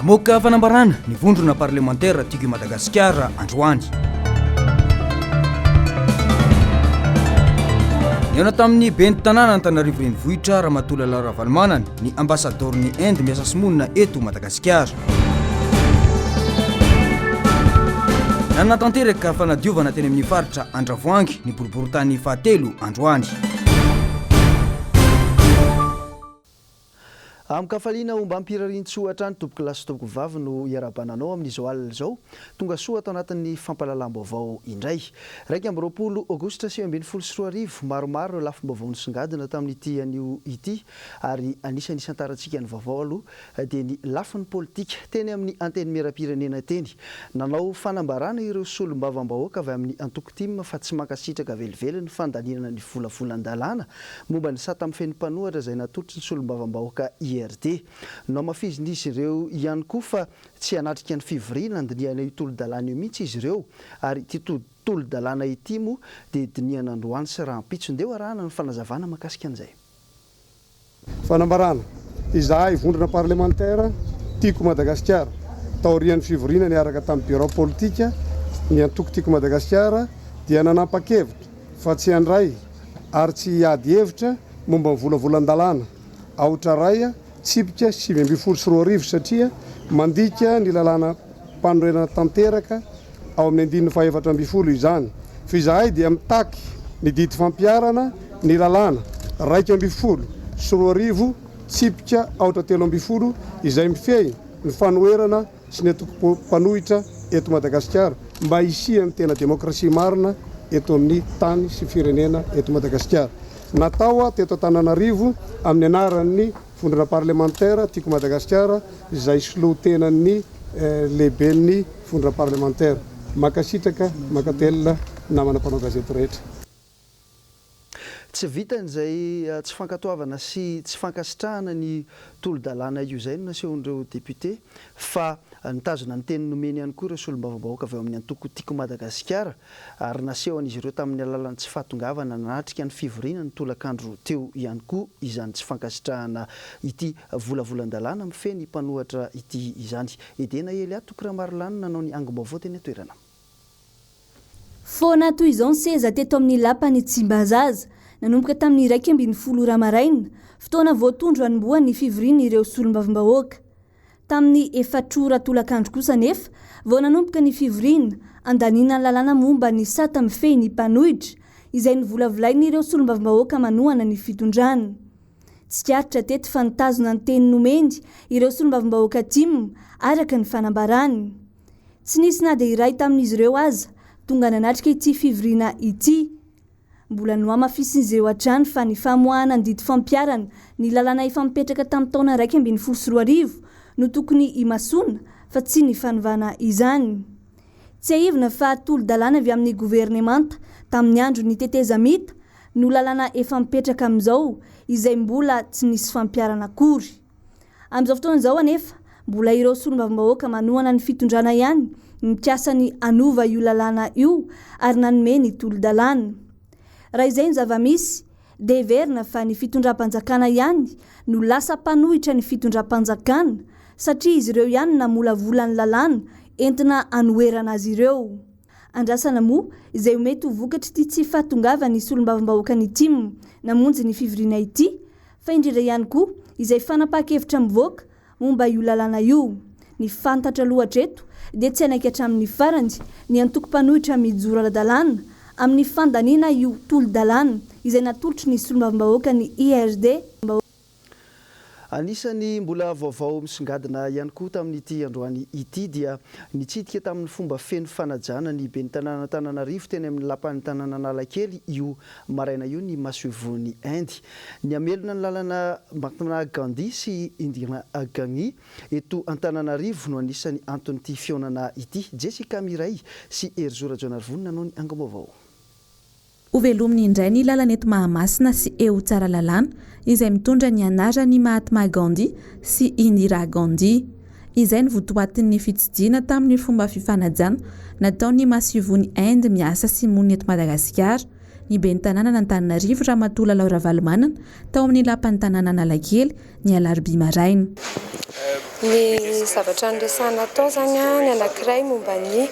Namoaka fanambarana ny vondrona parlemantera Tiako i Madagasikara androany. Nihaona tamin'ny ben'ny tanàna Antananarivo Renivohitra Ramatoa Lalao Ravalomanana ny ambasadaoron'i Inde miasa sy monina eto Madagasikara. Nanatanteraka fanadiovana teny amin'ny faritra Andravoahangy ny boriborintany fahatelo androany. Amin-kafaliana ombam-pirarian-tsoa hatrany tompokolahy sy tompokovavy no iarahabana anao amin'izao alina izao. Tonga soa ato anatin'ny fampahalalam-baovao indray. 21 Aogositra 2019, maromaro ireo lafim-baovao nisongadina tamin'ity anio ity ary anisan'ny isantarantsika ny vaovao aloha dia ny lafiny politika. Teny amin'ny Antenimierampirenena teny, nanao fanambarana ireo solombavambahoaka avy amin'ny antoko tim fa tsy mankasitraka velively ny fandalinana ny volavolan-dalàna momba ny sata mifehy ny mpanohatra izay natolotry ny solombavambahoaka IRD. Nohamafizin'izy ireo ihany koa fa tsy hanatrika ny fivoriana handinihana io tolo-dalàna io mihitsy izy ireo ary ity tolo-dalàna ity moa dia dinihana androany sy rahampitso. Ndeha ho arahana ny fanazavana mahakasika an'izay. Fanambarana, Izahay vondrona parlemantera Tiako Madagasikara, taorian'ny fivoriana niaraka tamin'ny birao politika ny antoko Tiako Madagasikara dia nanampa-kevitra fa tsy handray ary tsy hiady hevitra momba ny volavolan-dalàna aotra iray tsipika 2019 satria mandika ny lalàna mpanorenana tanteraka ao amin'ny andininy faha-14 izany fa izahay dia mitaky ny didy fampiharana ny lalàna 2011 tsipika aotra 13 izay mifehy ny fanoherana sy ny antoko mpanohitra eto Madagasikara mba hisian'ny tena demokrasia marina eto amin'ny tany sy firenena eto Madagasikara. Natao teto Antananarivo amin'ny anaran'ny Vondrona parlemantera Tiako Madagasikara izay solotenan'ny lehiben'ny vondrona parlemantera. Mankasitraka, mankatelina namana mpanao gazety rehetra. Tsy vitan'izay tsy fankatoavana sy tsy fankasitrahana ny tolo-dalàna io izay no nasehon'ireo députés fa nitazona ny teny nomeny ihany koa ireo solombavambahoaka avy ao amin'ny antoko Tiako Madagasikara ary nasehon'izy ireo tamin'ny alalan'ny tsy fahatongavana nanatrika ny fivoriana ny tolakandro teo ihany koa izany tsy fankasitrahana ity volavolan-dalàna mifehy ny mpanohatra ity izany. Edena Elia Toky Ramarolany nanao ny angom-baovao teny an-toerana. Foana toy izao ny seza teto amin'ny lapan'i Tsimbazaza, nanomboka tamin'ny 11 ora maraina, fotoana voatondro hanombohan'ny fivorian'ireo solombavambahoaka. Tamin'ny efatr'ora tolakandro kosa anefa vao nanomboka ny fivoriana handaniana ny lalàna momba ny sata mifehy ny mpanohitra, izay novolavolain'ireo solombavambahoaka manohana ny fitondrana. Tsikaritra teto fa nitazona ny teny nomeny ireo solombavambahoaka tim, araka ny fanambarany. Tsy nisy na dia iray tamin'izy ireo aza tonga nanatrika ity fivoriana ity. Mbola nohamafisin'izy ireo hatrany fa ny famoahana ny didy fampiharana ny lalàna efa mipetraka tamin'ny taona 2011 no tokony himasoana fa tsy ny fanovana izany. Tsiahivina fa tolo-dalàna avy amin'ny governemanta tamin'ny andron'ny tetezamita no lalàna efa mipetraka amin'izao izay mbola tsy nisy fampiharana akory. Amin'izao fotoana izao anefa, mbola ireo solombavambahoaka manohana ny fitondrana ihany mikasa ny hanova io lalàna io ary nanome ny tolo-dalàna. Raha izay no zava-misy, dia heverina fa ny fitondram-panjakana ihany no lasa mpanohitra ny fitondram-panjakana satria izy ireo ihany no namolavola ny lalàna entina hanoherana azy ireo. Andrasana moa izay ho mety ho vokatr'ity tsy fahatongavan'ny solombavambahoakan'ny tim namonjy ny fivoriana ity fa indrindra ihany koa izay fanapahan-kevitra mivoaka momba io lalàna io. Ny fantatra aloha hatreto dia tsy hanaiky hatramin'ny farany ny antoko mpanohitra mijoro ara-dalàna amin'ny fandaniana io tolo-dalàna izay natolotry ny solombavambahoakan'ny IRD. Anisan'ny mbola vaovao misongadina ihany koa tamin'ity androany ity dia nitsidika tamin'ny fomba feno fanajana ny ben'ny tanàn'Antananarivo teny amin'ny lapan'ny tanàn'Analakely io maraina io ny masoivohon'i Inde. Ny hamelona ny lalana Mahatma Gandhi sy Indira Gagni eto Antananarivo no anisan'ny anton'ity fihaonana ity. Jessica Miray sy Herizo Rajaonarivony nanao ny angom-baovao. Hovelominy indray ny lalana eto Mahamasina sy eo Tsaralalàna izay mitondra ny anaran'i Mahatma Gandhi sy Indira Gandhi. Izay no votoatin'ny fitsidihana tamin'ny fomba fifanajana nataon'ny masoivohon'i Inde miasa sy monina eto Madagasikara, ny ben'ny tanànan'Antananarivo Ramatoa Lalao Ravalomanana tao amin'ny lapan'ny tanàna Analakely ny alarobia maraina. Ny zavatra noresahana tao izany, ny anankiray momba ny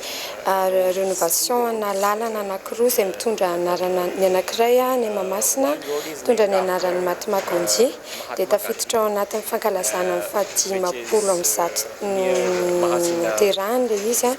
renovation ana lalana anankiroa izay mitondra anarana, ny anankiray any Mahamasina mitondra ny anaran'i Mahatma Gandhi dia tafiditra ao anatin'ny fankalazana ny fahadimampolo amby zato nahaterahany ilay izy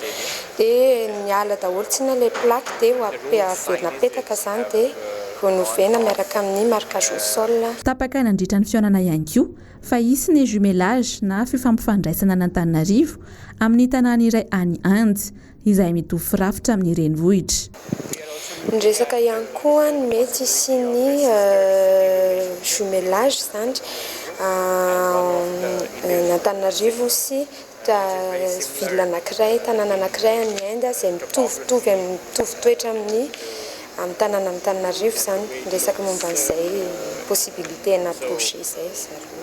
dia niala daholo tsinona ilay plaque dia ho averina apetaka izany dia renovena miaraka amin'ny marquage au sol. Tapaka nandritra ny fihaonana ihany koa fa hisy ny jumelage na fifampifandraisana an'Antananarivo amin'ny tanàna iray any Inde, izay mitovy firafitra amin'ny renivohitra. Niresaka ihany koa ny mety hisian'ny jumelage izany ny Antananarivo sy ville anankiray, tanàna anankiray any Inde izay mitovitovy amin'ny, mitovy toetra amin'ny amin'ny tanànan'Antananarivo izany. Niresaka momba an'izay possibilité ana projet izay zareo.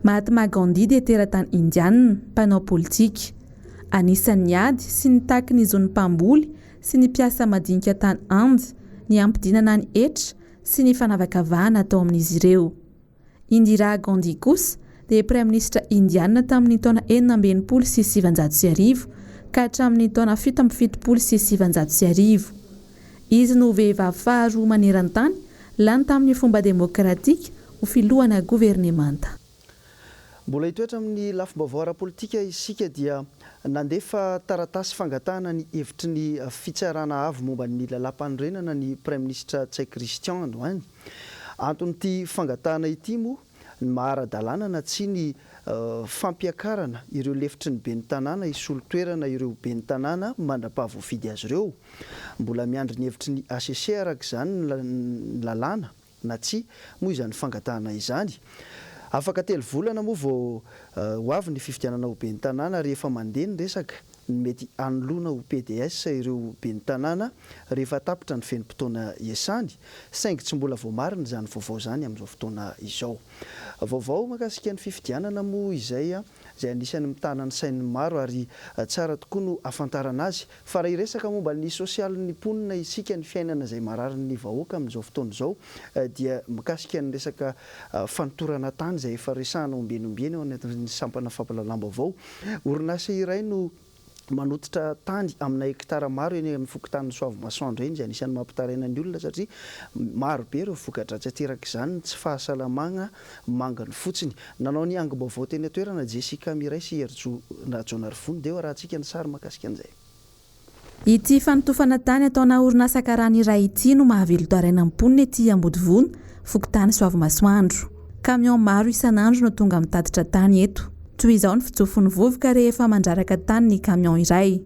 Mahatma Gandhi dia teratany Indiana, mpanao politika. Anisan'ny niady sy nitaky ny zon'ny mpamboly sy ny mpiasa madinika tany Inde, ny hampidinana ny hetra sy ny fanavakavahana atao amin'izy ireo. Indira Gandhi kosa dia praiminisitra indiana tamin'ny taona 1966 ka hatramin'ny taona 1977. Izy no vehivavy faharoa maneran-tany lany tamin'ny fomba demokratika ho filohana governemanta. Mbola hitoetra amin'ny lafim-baovao ara-politika isika dia nandefa taratasy fangatahana ny hevitry ny Fitsarana Avo momba ny Lalàmpanorenana ny Praiminisitra Ntsay Christian androany. Anton'ity fangatahana ity moa ny maha ara-dalàna na tsia ny fampiakarana ireo lefitry ny ben'ny tanàna hisolo toerana ireo ben'ny tanàna mandra-pahavoafidy azy ireo. Mbola miandry ny hevitry ny hcc araka izany ny lalàna na tsia moa izany fangatahana izany. Afaka telo volana moa vao ho avy ny fifidianana ho ben'ny tanàna ary efa mandeha ny resaka ny mety hanoloana ho pds ireo ben'ny tanàna rehefa tapitra ny fenim-potoana iasany, saingy tsy mbola voamarina izany vaovao izany amin'izao fotoana izao. Vaovao mahakasika ny fifidianana moa izay izay anisan'ny mitana ny sain'ny maro ary tsara tokoa no ahafantarana azy. Fa raha hiresaka momba ny sosialin'ny mponina isika, ny fiainana izay marary ny vahoaka amin'izao fotoana izao dia mikasika ny resaka fanotorana tany izay efa resahana ombieny ombieny ao anatin'ny sampana fampahalalam-baovao. Orinasa iray no manototra tany amina hektara maro eny amin'ny fokontanin'i Soavimasoandro eny izay anisan'ny mampitaraina ny olona satria maro be ireo voka-dratsy aterak'izany, ny tsy fahasalamagna manginy fotsiny. Nanao ny angom-baovao teny an-toerana Jessica Miray sy Herijo Rajaonarivony dia eo arahantsika ny sary mahakasika an'izay. Ity fanotofana tany ataona orinasa karana iray ity no mahavelon-taraina ny mponina ety Ambodivona, fokontany Soavimasoandro. Camion maro isan'andro no tonga mitatitra tany eto. Toy izao ny fitsofon'ny vovoka rehefa mandraraka tany ny camion iray.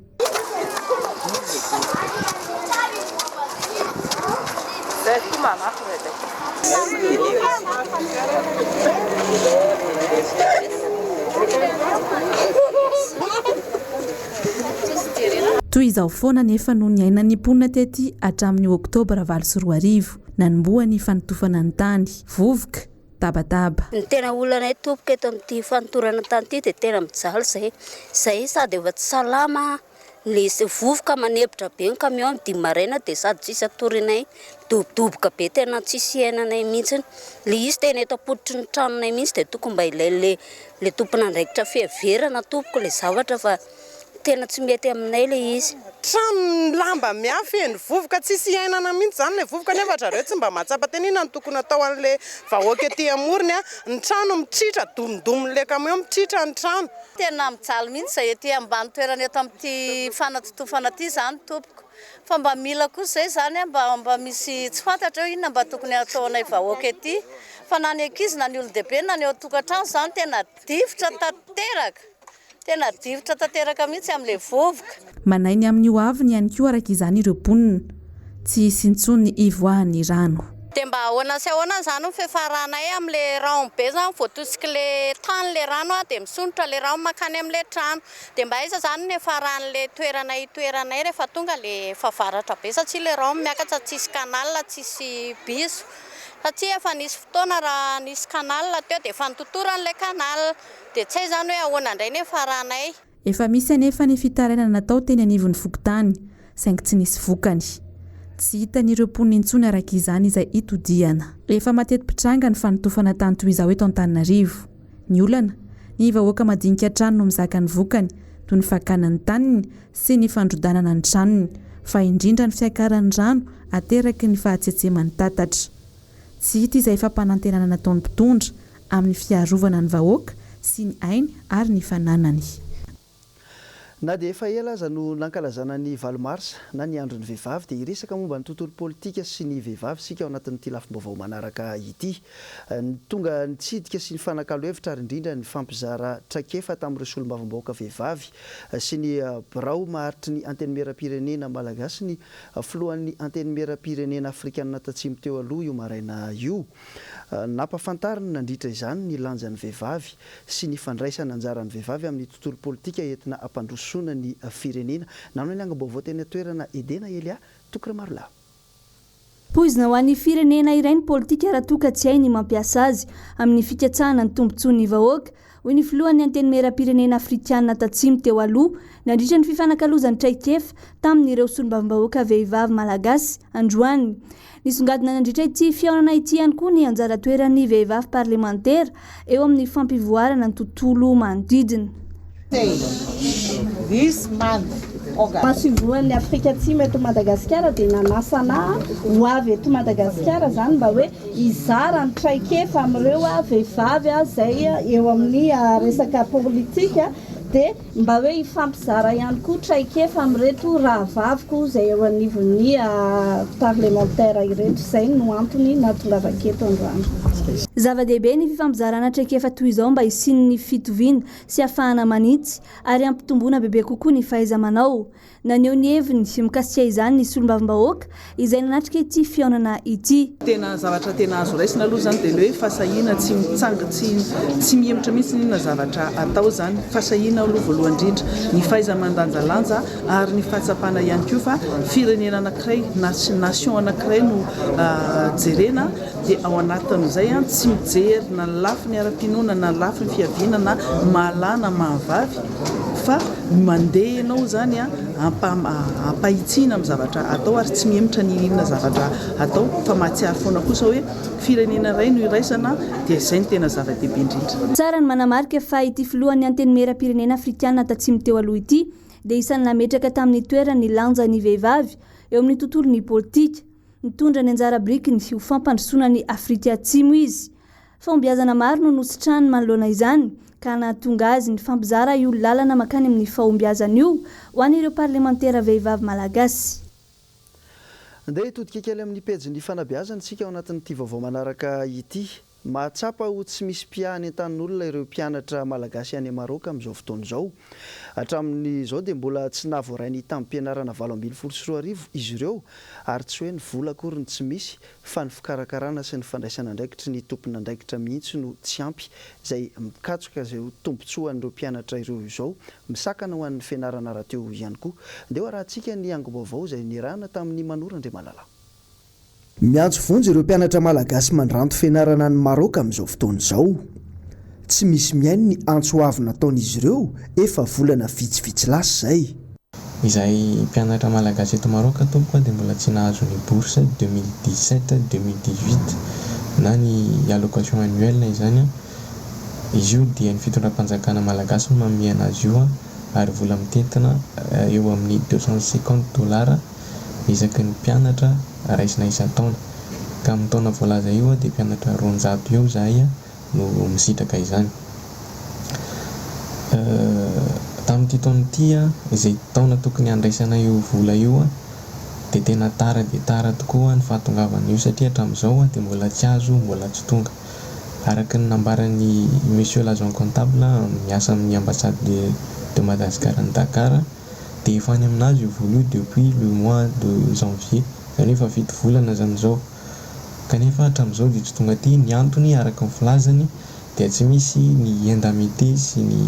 Toy izao foana anefa no niainan'ny mponina tety hatramin'ny oktobra 2008, nanombohan'ny fanotofana ny tany. Vovoka, tabataba. Ny tena olanay tompoko eto amin'ity fanotorana tany ity dia tena mijaly izahay. Izahay sady efa tsy salama, ny vovoka manempotra be ny camion amin'ny dimy maraina dia sady tsisy atorinay, midobodoboka be tena tsisy iainanay mihitsy. Ilay izy tena eto am-pototry ny tranonay mihitsy dia tokony mba ilain'ilay ilay tompon'andraikitra fiheverana tompoko ilay zavatra fa tena tsy mety aminay ilay izy. Trano lamba miafy feno vovoka tsisy iainana mihitsy zany le vovoka nefa zareo tsy mba mahatsapa tena inona no tokony atao anle vahoaka ety amorony a, ny trano mitritra domodomonle camion mitritra ny trano. Tena mijaly mihitsy zay ety ambany toerana eto amin'ity fanatotofana ity zany tompoko. Fa mba mila kosa zay zany a, mba mba misy tsy fantatra hoe inona mba tokony hataonay vahoaka ety fa na ny ankizy na ny olon-dehibe na ny ao an-tokantrano zany tena difotra tanteraka, tena difotra tanteraka mihitsy amin'ilay vovoka. Manahy ny amin'ny ho aviny ihany koa araka izany ireo mponina. Tsy hisy intsony ny hivoahan'ny rano. Dia mba ahoana sy ahoana izany ny fiafaranay amin'ilay rahona be izany voatosik'ilay tany ilay rano dia misondrotra ilay rano mankany amin'ilay trano. Dia mba aiza izany ny hiafaran'ilay toerana hitoeranay rehefa tonga ilay fahavaratra be satria ilay rahona miakatra tsisy canal tsisy biso satria efa nisy fotoana raha nisy canal teo dia efa nototorana ilay canal dia tsy hay izany hoe ahoana indray ny hiafaranay. Efa misy anefa ny fitarainana natao teny anivon'ny fokontany, saingy tsy nisy vokany. Tsy hitan'ireo mponina intsony araka izany izay hitodihana. Efa mateti-pitranga ny fanotofana tany toy izao eto Antananarivo. Ny olana? Ny vahoaka madinika hatrany no mizaka ny vokany, toy ny fakana ny taniny sy ny fandrodanana ny tranony, fa indrindra ny fiakaran'ny rano ateraky ny fahatsetseman'ny tatatra. Tsy hita izay fampanantenana nataon'ny mpitondra amin'ny fiarovana ny vahoaka sy ny ainy ary ny fananany. Na dia efa ela aza no nankalazana ny valo marsa na ny andron'ny vehivavy dia hiresaka momba ny tontolo politika sy ny vehivavy isika ao anatin'ity lafim-baovao manaraka ity. Ny tonga nitsidika sy nifanakalo hevitra ary indrindra nifampizara traikefa tamin'ireo solombavambahoaka vehivavy sy ny birao maharitry ny Antenimierampirenena malagasy ny filohan'ny Antenimierampirenena afrikanina tatsimo teo aloha io maraina io. Nampafantariny nandritra izany ny lanjan'ny vehivavy sy ny fandraisana anjaran'ny vehivavy amin'ny tontolo politika entina hampandrosoana ny firenena. Nanao ny angom-baovao teny an-toerana Edena Elia, Toky Ramarolahy. Poizina ho an'ny firenena iray ny politika raha toa ka tsy hay ny mampiasa azy amin'ny fikatsahana ny tombontsoan'ny vahoaka, hoy ny filohan'ny Antenimierampirenena Afrikanina Tatsimo teo aloha, nandritra ny fifanakalozany traikefa tamin'ireo solombavambahoaka vehivavy malagasy, androany. Nisongadina nandritra ity fihaonana ity ihany koa ny anjara toeran'ny vehivavy parlemantera eo amin'ny fampivoarana ny tontolo manodidina. Masoivohon'ny Afrika Atsimo eto Madagasikara dia nanasa anà ho avy eto Madagasikara izany mba hoe hizara ny traikefa amin'ireo vehivavy izay eo amin'ny resaka politika dia mba hoe hifampizara ihany koa traikefa amin'ireto rahavaviko izay eo anivon'ny parlemantera ireto. Izay no antony nahatongavako eto androany. Zava-dehibe ny fifampizarana traikefa toy izao mba hisian'ny fitoviana sy hahafahana manitsy ary hampitomboana bebe kokoa ny fahaiza-manao. Naneho ny heviny mikasika izany ny solombavambahoaka izay nanatrika ity fihaonana ity. Tena zavatra tena azo raisina aloha izany dia ny hoe fahasahiana tsy mitsanga tsy tsy mihemotra mihitsy n'inona zavatra atao izany. Fahasahiana aloha voalohany indrindra, ny fahaiza-mandanjalanja ary ny fahatsapana ihany koa fa firenena anankiray na nation anankiray no jerena dia ao anatin'izay tsy mijery na ny lafiny ara-pinoana na ny lafiny fiaviana na maha lahy na maha vavy fa mandeha ianao izany ampahitsiana amin'ny zavatra atao ary tsy mihemotra n'inon'inona zavatra atao fa mahatsiaro foana kosa hoe firenena iray no iraisana dia izay no tena zava-dehibe indrindra. Tsara ny manamarika fa ity filohan'ny Antenimierampirenena Afrikana Tatsimo teo aloha ity dia isan'ny nametraka tamin'ny toerany ny lanjan'ny vehivavy eo amin'ny tontolon'ny politika. Nitondra ny anjara birikiny ho fampandrosoana an'i Afrika Atsimo izy. Fahombiazana maro no nositrahany manoloana izany, ka nahatonga azy nifampizara io lalana mankany amin'ny fahombiazana io ho an'ireo parlemantera vehivavy malagasy. Andeha hitodika kely amin'ny pejin'ny fanabeazana isika ao anatin'ity vaovao manaraka ity. Mahatsapa ho tsy misy mpiahy any an-tanin'olona ireo mpianatra malagasy any Maroc amin'izao fotoana izao. Hatramin'izao dia mbola tsy nahavoaray ny tambim-pianarana 2018 izy ireo ary tsy hoe ny vola akory no tsy misy fa ny fikarakarana sy ny fandraisana andraikitry ny tompon'andraikitra mihitsy no tsy ampy izay mikatroka izay ho tombontsoan'ireo mpianatra ireo izao misakana ho an'ny fianarana rahateo ihany koa. Ndeha ho arahantsika ny angom-baovao izay niarahana tamin'i Manoro Andriamalala. Miantso vonjy ireo mpianatra malagasy mandranto fianarana any Maroc amin'izao fotoana izao. Tsy misy mihaino ny antso avo nataon'izy ireo efa volana vitsivitsy lasa izay. Izahay mpianatra malagasy eto Maroc tompoko dia mbola tsy nahazo ny bourse 2017 2018 na ny allocation annuelle izany an. Izy io dia ny fitondram-panjakana malagasy no manome anazy io ary vola mitentina eo amin'ny 250 dollars isaky ny mpianatra raisina isan-taona. Ka amin'ny taona voalaza io dia mpianatra 200 eo izahay no misitraka izany. Tamin'ity taona ity, izay taona tokony handraisana io vola io dia tena tara dia tara tokoa ny fahatongavan'io satria hatramin'izao dia mbola tsy azo, mbola tsy tonga. Araka ny nambaran'i Monsieur l'agent comptable miasa amin'ny ambassade de Madagascar any Dakar dia efa any aminazy io vola io depuis le mois de janvier, izany hoe efa fito volana izany izao. Kanefa hatramin'izao dia tsy tonga aty, ny antony araka ny filazany dia tsy misy ny indemnité sy ny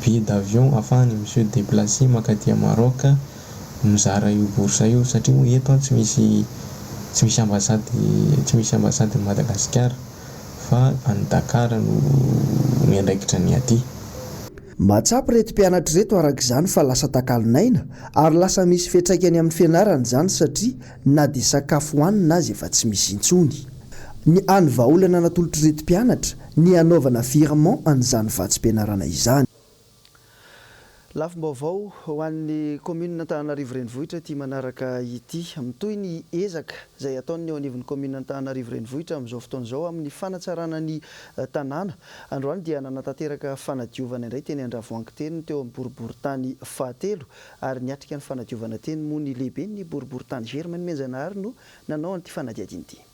billet d'avion ahafahany mi-se déplacer mankaty à Maroc mizara io bourse io satria moa eto tsy misy tsy misy ambassade tsy misy ambassade ny Madagasikara fa any Dakar no miandraikitra ny aty. Mahatsapa ireto mpianatra ireto araka izany fa lasa takalon'aina ary lasa misy fiantraikany amin'ny fianarana izany satria na dia sakafo hohanina aza efa tsy misy intsony. Ny hany vahaolana natolotr'ireto mpianatra ny hanaovana virement an'izany vatsim-pianarana izany. Lafim-baovao ho an'ny kaominina Antananarivo Renivohitra ity manaraka ity. Mitohy ny ezaka izay ataon'ny eo anivon'ny kaominina Antananarivo Renivohitra amin'izao fotoana izao amin'ny fanatsarana ny tanàna. Androany dia nanatanteraka fanadiovana indray teny Andravoahangy teny teo amin'ny boriborintany fahatelo ary niatrika ny fanadiovana teny moa ny lehiben'ny boriborintany Germain Nomenjanahary no nanao an'ity fanadihadiana ity.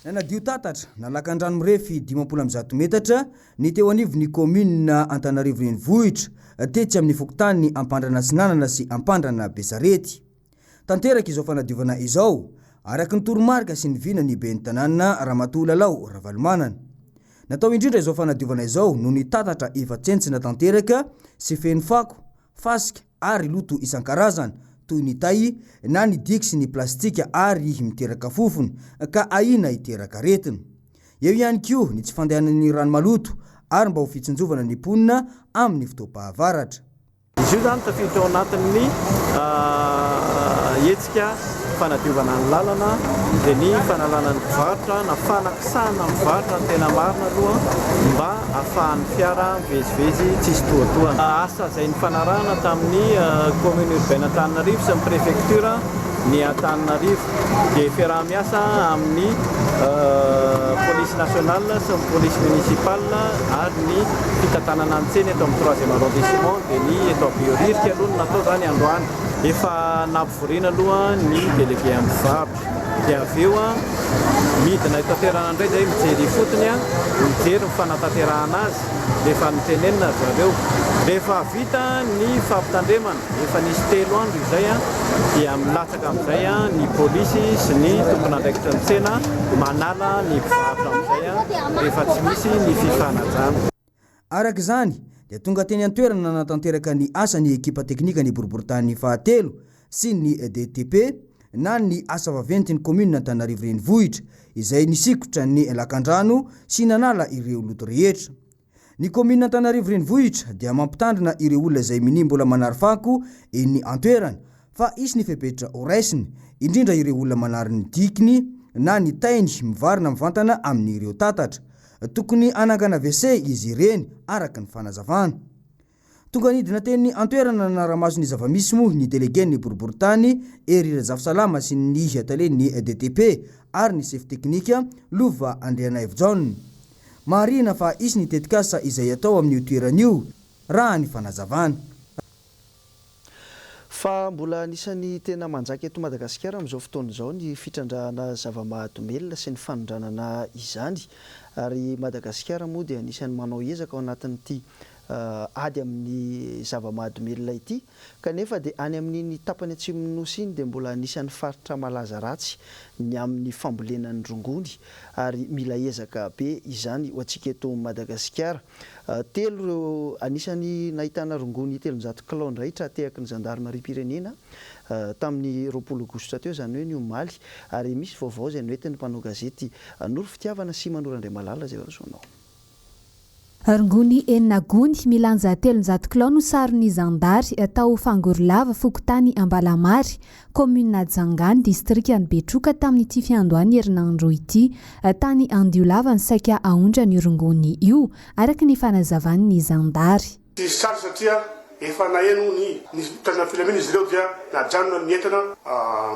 Nanadio tatatra na lakandrano mirefy 150 metatra ny teo anivon'ny kaominina Antananarivo Renivohitra, tetsy amin'ny fokontany Ampandrana Atsinanana sy Ampandrana Besarety. Tanteraka izao fanadiovana izao, araka ny toromarika sy ny vinan'ny ben'ny tanàna Ramatoa Lalao Ravalomanana. Natao indrindra izao fanadiovana izao noho ny tatatra efa tsentsina tanteraka sy feno fako, fasika ary loto isan-karazany toy ny tay na ny diky sy ny plastika ary miteraka fofona ka ahiana hiteraka aretina. Eo ihany koa ny tsy fandehanan'ny rano maloto ary mba ho fitsinjovana ny mponina amin'ny fotoam-pahavaratra. Izy io izany tafiditra ao anatin'ny hetsika fanadiovana ny lalana dia ny fanalana ny mpivarotra na fanakisahana ny mpivarotra ny tena marina aloha mba ahafahan'ny fiara mivezivezy tsisy tohatohana. Asa izay nifanarahana tamin'ny Commune Urbaine Antananarivo sy ny Préfecture ny Antananarivo dia fiaraha-miasa amin'ny Police Nationale sy ny Police Municipale ary ny fitantanana ny tsena eto amin'ny Troisième Arrondissement dia ny eto Behoririka aloha no natao izany androany. Efa nampivoriana aloha ny délégué amin'ny mpivarotra. Dia avy eo midina eto an-toerana indray izay mijery ifotony, mijery ny fanatanterahana azy, rehefa notenenina ry zareo. Rehefa vita ny fampitandremana, efa nisy telo andro izay, dia milatsaka amin'izay ny polisy sy ny tompon'andraikitry ny tsena manala ny mpivarotra amin'izay rehefa tsy misy ny fifanajana. Araka izany, dia tonga teny an-toerana nanatanteraka ny asa ny ekipa teknikan'ny boriborintany fahatelo sy ny DTP na ny asa vaventin'ny kaominina Antananarivo Renivohitra, izay nisikotra ny lakandrano sy nanala ireo loto rehetra. Ny kaominina Antananarivo Renivohitra dia mampitandrina ireo olona izay minia mbola manary fako eny an-toerana fa hisy ny fepetra horaisiny, indrindra ireo olona manary ny dikiny na ny tainy mivarina mivantana amin'ireo tatatra. Tokony hanangana WC izy ireny, araka ny fanazavana. Tonga nidina teny an-toerana nanara-maso ny zava-misy moa ny delegen'ny boriborintany, Hery Razafisalama sy ny talen'ny DTP ary ny sefo teknika, Lova Andrianaivojaona. Marihina fa hisy ny tetikasa izay atao amin'io toerana io, raha ny fanazavana. Fa mbola anisan'ny tena manjaka eto Madagasikara amin'izao fotoana izao ny fitrandrahana zava-mahadomelina sy ny fanondranana izany. Ary Madagasikara moa dia anisan'ny manao ezaka ao anatin'ity ady amin'ny zava-mahadomelina ity. Kanefa dia any amin'iny tapany atsimon'ny Nosy iny dia mbola anisan'ny faritra malaza ratsy ny amin'ny fambolena ny rongony ary mila ezaka be izany ho antsika eto Madagasikara. Telo ireo anisan'ny nahitana rongony 300 kilao indray tra-tehaky ny zandarimariam-pirenena tamin'ny 20 aogositra teo, izany hoe ny omaly, ary misy vaovao izay noentin'ny mpanao gazety Noro Fitiavana sy Manoro Andriamalala izay horasoanao. Rongony enina gony milanja 300 kilao no saron'ny zandary tao Fangorolava, fokontany Ambalamary, Kaominina Jangany, distrikan'i Betroka tamin'ity fiandohan'ny herinandro ity. Tany Andiolava no saika haondrana io rongony io, araka ny fanazavan'ny zandary. Tsy hisy tratra satria efa naheno ny ny mpitandrina filamina izy ireo dia najanona ny entana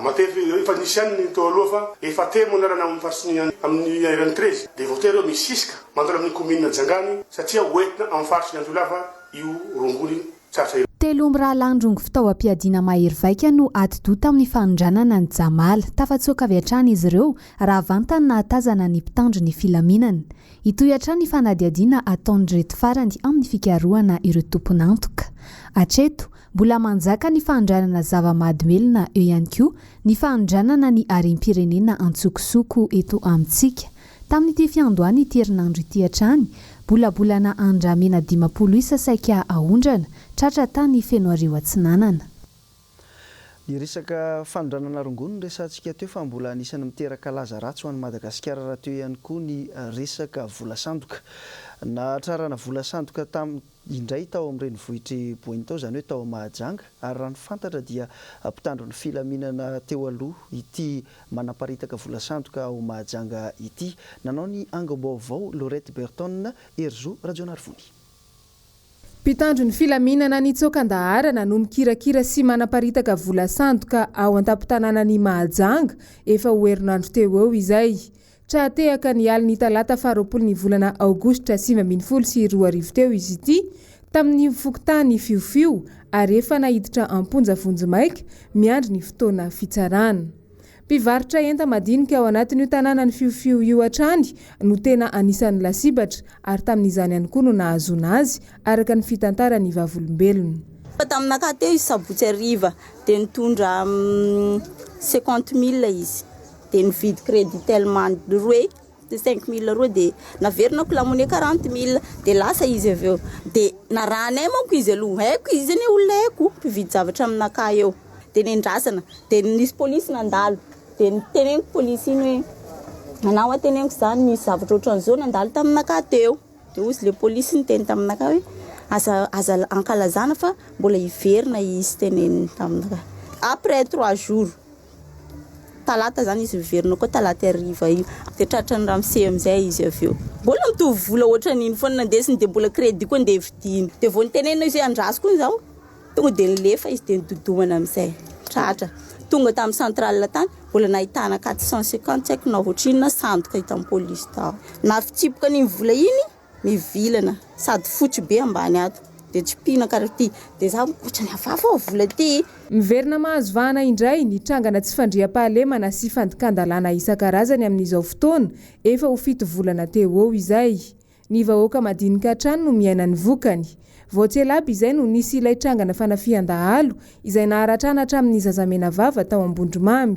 matetika efa nisy ihany ny teo aloha fa efa telo moa ny lalana amin'ny faritry ny amin'ny RN 13 dia voatery ireo misisika mandalo amin'ny kaominina Jangany satria hoentina amin'ny faritry ny Andiolava io rongony tratra io. Telo mirahalahy nirongo fitaovam-piadiana mahery vaika no atidoha tamin'ny fanondranana an'i Jamal. Tafatsoaka avy hatrany izy ireo raha vantany nahatazana ny mpitandro ny filaminana. Hitohy hatrany ny fanadihadiana ataon'ireto farany amin'ny fikarohana ireo tompon'antoka. Hatreto, mbola manjaka ny fanondranana zava-mahadomelina eo ihany koa ny fanondranana ny harem-pirenena antsokosoko eto amintsika. Tamin'ity fiandohan'ity herinandro ity hatrany, bolabolana andramena 50 isa saika aondrana, tratra tany Fenoarivo Atsinanana. Ny resaka fanondranana rongony no resahantsika teo fa mbola anisan'ny miteraka laza ratsy ho an'i Madagasikara rahateo ihany koa ny resaka vola sandoka. Nahatrarana vola sandoka tam indray tao amin'ny renivohitr'i Boeny tao, izany hoe tao Mahajanga, ary raha ny fantatra dia mpitandro ny filaminana teo aloha ity manaparitaka vola sandoka ao Mahajanga ity. Nanao ny angom-baovao Laurette Burton, Herizo Rajaonarivony. Mpitandro ny filaminana nitsoaka an-daharana no mikirakira sy manaparitaka vola sandoka ao an-tampon-tanànan'i Mahajanga efa ho herinandro teo ho eo izay. Tra-tehaka ny alin'ny talata faharoapolo ny volana aogositra 2019 teo izy ity tamin'ny fokontany Fiofio ary efa naiditra am-ponja vonjimaika miandry ny fotoana fitsarana. Mpivarotra enta-madinika ao anatin'io tanànan'i Fiofio io hatrany no tena anisan'ny lasibatra ary tamin'izany ihany koa no nahazoana azy, araka ny fitantaran'ny vavolombelona. Fa taminakahy teo izy sabotsy hariva dia nitondra cinquante mille izy dia nividy crédit telma roe de 5000 roa de naverinako la monnaie 40000 de lasa izy avy eo de narahanay manko izy aloha haiko izy anie olona haiko mpividy zavatra aminakahy eo de nendrasana de nisy polisy nandalo de niteneniko polisy iny hoe anao a teneniko zany nisy zavatra ohatran'izao nandalo taminakahy teo de hozy le polisy niteny taminakahy hoe aza aza ankalazana fa mbola hiverina izy teneniny taminakahy après trois jours Talata zany izy miverina koa talata hariva io de tratran'ny ramose amizay izy avy eo. Mbola mitovy vola ohatran'iny foana nandesiny de mbola crédit koa ndeha vidiny. De vao nitenenina izy hoe andraso koa zaho tonga de nilefa izy de nidodomana amizay. Tratra. Tonga tamin'ny centrale tany mbola nahitana 450 tsy haiko na ohatrinona sandoka hitan'ny polisy tao. Nafitsipoka an'iny vola iny. mivilana sady fotsy be ambany ato de tsipihina karaha ty de za otrany hafahafa ao vola ty. Miverina mahazo vahana indray ny trangana tsy fandriampahalemana sy fandikan-dalàna isan-karazany amin'izao fotoana, efa ho fito volana teo ho eo izay. Ny vahoaka madinika hatrany no miaina ny vokany. Vao tsy elabe izay no nisy ilay trangana fanafihan-dahalo izay naharatrana hatramin'ny zazamenavava tao Ambondromamy.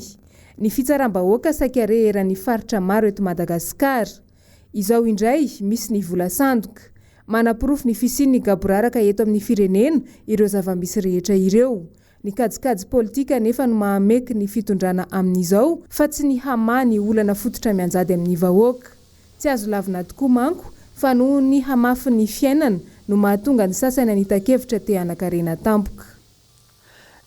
Ny fitsaram-bahoaka saika re eran'ny faritra maro eto Madagasikara. Izao indray misy ny vola sandoka. Manaporofo ny fisian'ny gaboraraka eto amin'ny firenena ireo zava-misy rehetra ireo. Ny kajikajy politika anefa no mahameky ny fitondrana amin'izao fa tsy ny hamaha ny olana fototra mianjady amin'ny vahoaka. Tsy azo lavina tokoa manko fa noho ny hamafin'ny fiainana no mahatonga ny sasany hanita-kevitra te hanan-karena tampoka.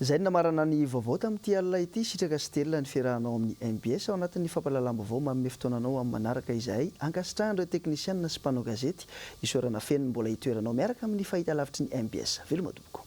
Izay no namarana ny vaovao tamin'ity alina ity. Sitraka sy telina ny fiarahanao amin'ny mbs ao anatin'ny fampahalalam-baovao manome fotoana anao amin'ny manaraka izahay. Ankasitrahan'ireo teknisianina sy mpanao gazety. Isaorana feno ny mbola hitoeranao miaraka amin'ny fahitalavitry ny mbs. Veloma tompoko.